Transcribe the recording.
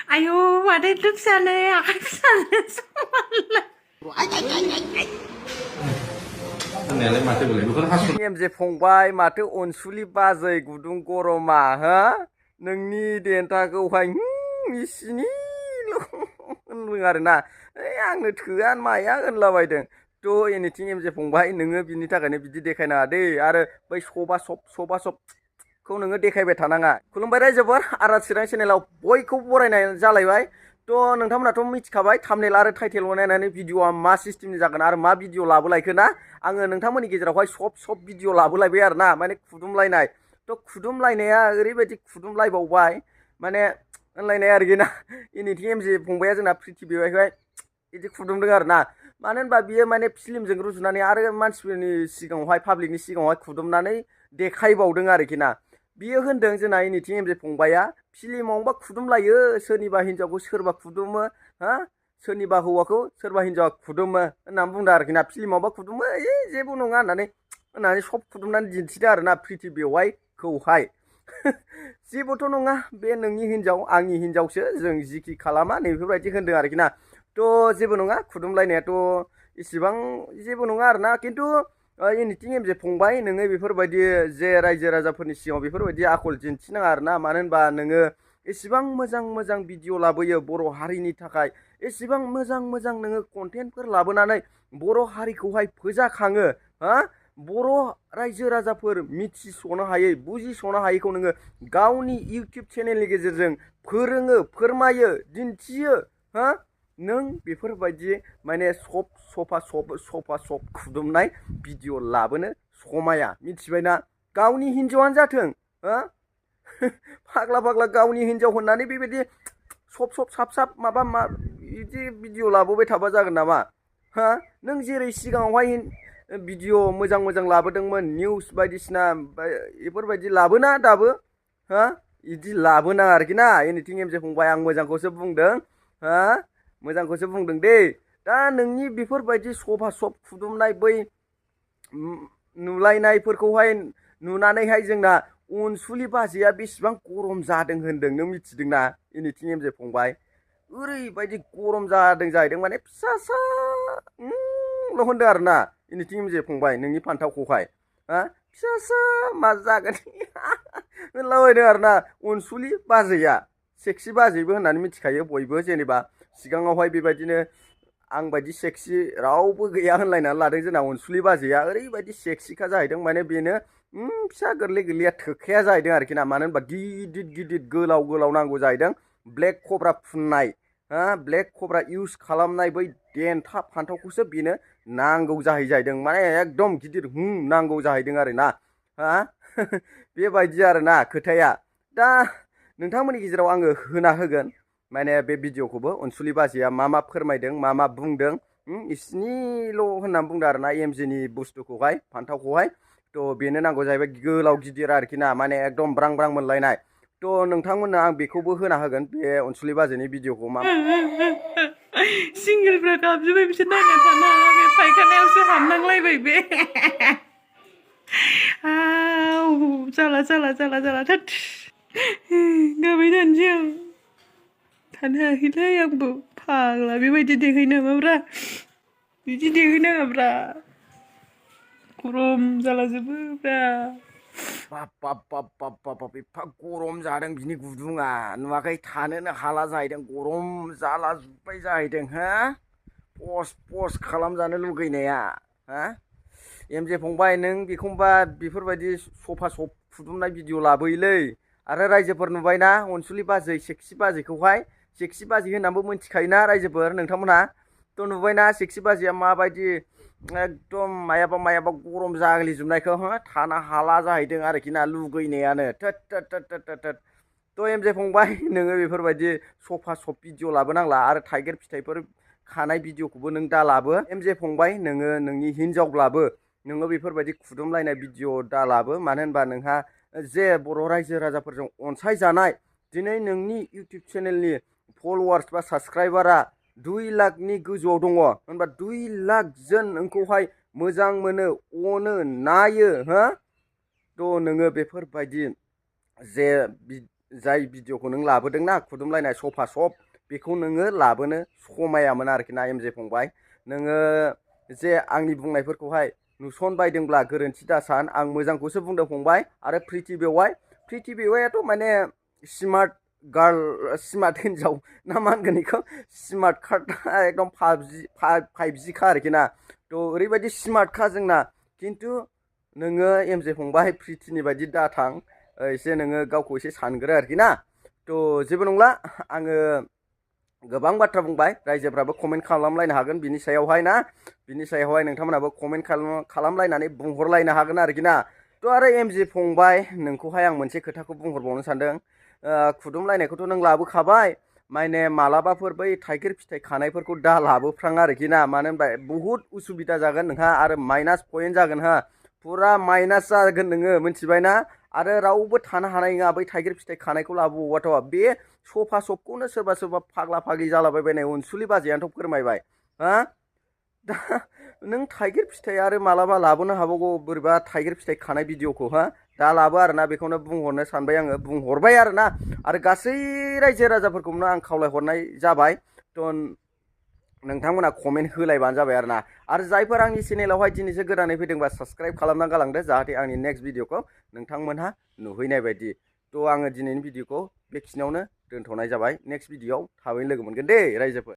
आयौ माथो फिसानो आखाइ फिसानो समानलाय एमजे फंबाय माथो अनसुलि बाजै गुदुं गरमा हो नोंनि देन्थाखौहाय मिसिनिल' होनदों आरोना आंनो थोआ माया होनलाबायदों थ' एनिथिं एमजे फंबाय नोङो बिनि थाखायनो बिदि देखायनाङा दै आरो बै सबा सबखौ नोङो देखायबाय थानाङा खुलुमबाय रायजोफोर आरा चिरां चेनेलाव बयखौबो बरायनाय जालायबाय थ' नोंथांमोनाथ' मिथिखाबाय थाम्बनेल आरो टाइटेल नायनानै भिडिअआ मा सिस्टेमनि जागोन आरो मा भिडिअ लाबोलायखो ना आङो नोंथांमोननि गेजेरावहाय सब भिडिअ लाबोलायबाय आरो ना माने खुदुमलायनाय थ' खुदुमलायनाया ओरैबायदि खुदुमलायबावबाय माने होनलायनाय आरोखि ना एनिथिं एमजे फंबाया जोंना प्रिथिबियावहाय बिदि खुदुमदों आरो ना मानो होनबा बियो माने फिल्मजों रुजुनानै आरो मानसिफोरनि सिगाङावहाय पाब्लिकनि सिगाङावहाय खुदुमनानै देखायबावदों आरोखि ना बियो होनदों जोंना एनिथिं एमजे फंबाया फिल्मावबा खुदुमलायो सोरनिबा हिन्जावखौ सोरबा खुदुमो हा सोरनिबा हौवाखौ सोरबा हिन्जावा खुदुमो होननानै बुंदों आरोखि ना फिल्मावबा खुदुमो जेबो नङा होननानै सब खुदुमनानै दिन्थिदों आरो ना प्रिथिबियावहाय जेबोथ' नङा बे नोंनि हिन्जाव आंनि हिन्जावसो जों जिखि खालामा नैबेफोरबायदि होनदों आरोखि ना थ' जेबो नङा खुदुमलायनायाथ' इसिबां जेबो नङा आरो ना खिन्थु एनिथिं एमजे फंबाय नोङो बेफोरबायदि जे रायजो राजाफोरनि सिगाङाव बेफोरबायदि आखल दिन्थिनाङा आरो ना मानो होनबा नोङो एसेबां मोजां भिडिअ लाबोयो बर' हारिनि थाखाय एसेबां मोजां नोङो कन्टेन्टफोर लाबोनानै बर' हारिखौहाय फोजाखाङो हा बर' रायजो राजाफोर मिथिस'नो हायै बुजिस'नो हायैखौ नोङो गावनि इउटुब चेनेलनि गेजेरजों फोरोङो फोरमायो दिन्थियो हा नों बेफोरबायदि माने सब खुदुमनाय भिडिअ लाबोनो समाया मिथिबायना गावनि हिन्जावानो जाथों हा फाग्ला गावनि हिन्जाव होननानै बेबायदि साब माबा बिदि भिडिअ लाबोबाय थाबा जागोन नामा हा नों जेरै सिगाङावहाय भिडिअ मोजां लाबोदोंमोन निउस बायदिसिना बेफोरबायदि लाबोना दाबो हा बिदि लाबोनाङा आरोखि ना एनिथिं एमजे फंबाय आं मोजांखौसो बुंदों हा मोजांखौसो बुंदों दे दा नोंनि बेफोरबायदि सब खुदुमनाय बै नुलायनायफोरखौहाय नुनानैहाय जोंना अनसुलि बाजैया बेसेबां गरम जादों होनदों नों मिथिदोंना एनिथिं एमजे फंबाय ओरैबायदि गरम जादों जाहैदों माने फिसाल' होनदों आरो ना एनिथिं एमजे फंबाय नोंनि फान्थावखौहाय हा फिसा मा जागोन होनलाबायदों आरो ना अनसुलि बाजैया सेक्सि बाजैबो होननानै मिथिखायो बयबो जेनेबा सिगाङावहाय बेबायदिनो आं बायदि सेक्सि रावबो गैया होनलायनानै लादों जोंना अनसुलि बाजैया ओरैबायदि सेक्सिखा जाहैदों माने बेनो फिसा गोरलैया थोखाया जाहैदों आरोखि ना मानो होनबा गिदिर गोलाव नांगौ जाहैदों ब्लेक कब्रा फुननाय हा ब्लेक कब्रा इउज खालामनाय बै देन्था फान्थावखौसो बेनो नांगौ जाहैदों माने एकदम गिदिर नांगौ जाहैदों आरो ना हा बेबायदि आरो ना खोथाया दा नोंथांमोननि गेजेराव आङो होना होगोन माने बे भिडिअखौबो अनसुलि बाजैया मा फोरमायदों मा बुंदों इसिनिल' होननानै बुंदों आरो ना एमजेनि बुस्थुखौहाय फान्थावखौहाय थ' बेनो नांगौ जाहैबाय गोलाव गिदिर आरोखि ना माने एकदम ब्रां मोनलायनाय थ' नोंथांमोननो आं बेखौबो होना होगोन बे अनसुलि बाजैनि भिडिअखौ सिंगोलफ्रा गाबजोब्बाय बिसोर नायना थानो हाला बे फायखानायावसो हाबनांलायबाय बे जाला थोद गाबाय थानोसै आं थानो हायाखैलै आंबो फाग्ला बेबायदि देखायनाङाब्रा बिदि देखायनाङाब्रा गरम जालाजोबोब्रा बाब एफा गरम जादों बिनि गुदुङा नुवाखै थानोनो हाला जाहैदों गरम जाला जोब्बाय जाहैदों हा पस खालामजानो लुगैनाया हा एमजे फंबाय नों बेखौबा बेफोरबायदि सब फुदुमनाय भिडिअ लाबोयोलै आरो रायजोफोर नुबायना अनसुलि बाजै सेक्सि बाजैखौहाय सेक्सि बाजै होननानैबो मिथिखायोना रायजोफोर नोंथांमोनहा थ' नुबायना सेक्सि बाजैया माबायदि एकदम मायाबा गरम जाग्लिजोबनायखौ थानो हाला जाहैदों आरोखि ना लुगैनायानो थ' एमजे फंबाय नोङो बेफोरबायदि सब भिडिअ लाबोनांला आरो थाइगिर फिथाइफोर खानाय भिडिअखौबो नों दा लाबो एमजे फंबाय नोङो नोंनि हिन्जावब्लाबो नोङो बेफोरबायदि खुदुमलायनाय भिडिअ दा लाबो मानो होनबा नोंहा जे बर' रायजो राजाफोरजों अनसायजानाय दिनै नोंनि इउटुब चेनेलनि फल'वार्स बा साबसक्राइबारा 2 लाखनि गोजौआव दङ होनबा 2 लाख जन नोंखौहाय मोजां मोनो अनो नायो हा थ' नोङो बेफोरबायदि जे जाय भिडिअखौ नों लाबोदोंना खुदुमलायनाय सफा सब बेखौ नोङो लाबोनो समायामोन आरोखि ना एमजे फंबाय। नोङो जे आंनि बुंनायफोरखौहाय नुसनबायदोंब्ला गोरोन्थि दासान, आं मोजांखौसो बुंदों फंबाय। आरो प्रिति बेवायाथ' माने स्मार्ट गार्ल, स्मार्ट हिन्जाव ना मा होनगोन बेखौ, स्मार्ट कार्ड एकदम 5G खा आरोखि ना। थ' ओरैबायदि स्मार्टखा जोंना। खिन्थु नोङो एमजे फंबाय प्रितिनि बायदि दाथां, एसे नोङो गावखौ एसे सानग्रो आरोखि ना। थ' जेबो नंला, आङो गोबां बाथ्रा बुंबाय, रायजोफ्राबो कमेन्ट खालामलायनो हागोन बिनि सायावहाय ना। बिनि सायावहाय नोंथांमोनाबो कमेन्ट खालामलायनानै बुंहरलायनो हागोन आरोखि ना। थ' आरो एमजे फंबाय नोंखौहाय आं मोनसे खोथाखौ बुंहरबावनो सानदों। खुदुमलायनायखौथ' नों लाबोखाबाय, माने मालाबाफोर बै थाइगिर फिथाइ खानायफोरखौ दा लाबोफ्रां आरोखि ना। मानो होनबा बुहुत उसुबिदा जागोन नोंहा आरो माइनास पइन्ट जागोन हा, फुरा माइनास जागोन नोङो, मिथिबाय ना। आरो रावबो थानो हानाय नङा बै थाइगिर फिथाइ खानायखौ लाबोबावबाथ'। बे सफा सबखौनो सोरबा सोरबा फाग्ला फाग्लि जालाबायबायनाय अनसुलि बाजैयानोथ' फोरमायबाय हा। दा नों थाइगिर फिथाइ आरो मालाबा लाबोनो हाबावगौ बोरैबा थाइगिर फिथाइ खानाय भिडिअखौ हा। दा लाबो आरोना, बेखौनो बुंहरनो सानबाय आङो, बुंहरबाय आरोना। आरो गासै रायजो राजाफोरखौनो आं खावलायहरनाय जाबाय। थ' नोंथांमोना कमेन्ट होलायबानो जाबाय आरोना। आरो जायफोर आंनि चेनेलावहाय दिनैसो गोदानै फैदोंबा साबस्क्राइब खालामना गालांदो, जाहाथे आंनि नेक्स्ट भिडिअखौ नोंथांमोनहा नुहैनाय बायदि। थ' आङो दिनैनि भिडिअखौ बेखिनियावनो दोनथ'नाय जाबाय। नेक्स्ट भिडिअआव थाबैनो लोगो मोनगोन दे रायजोफोर।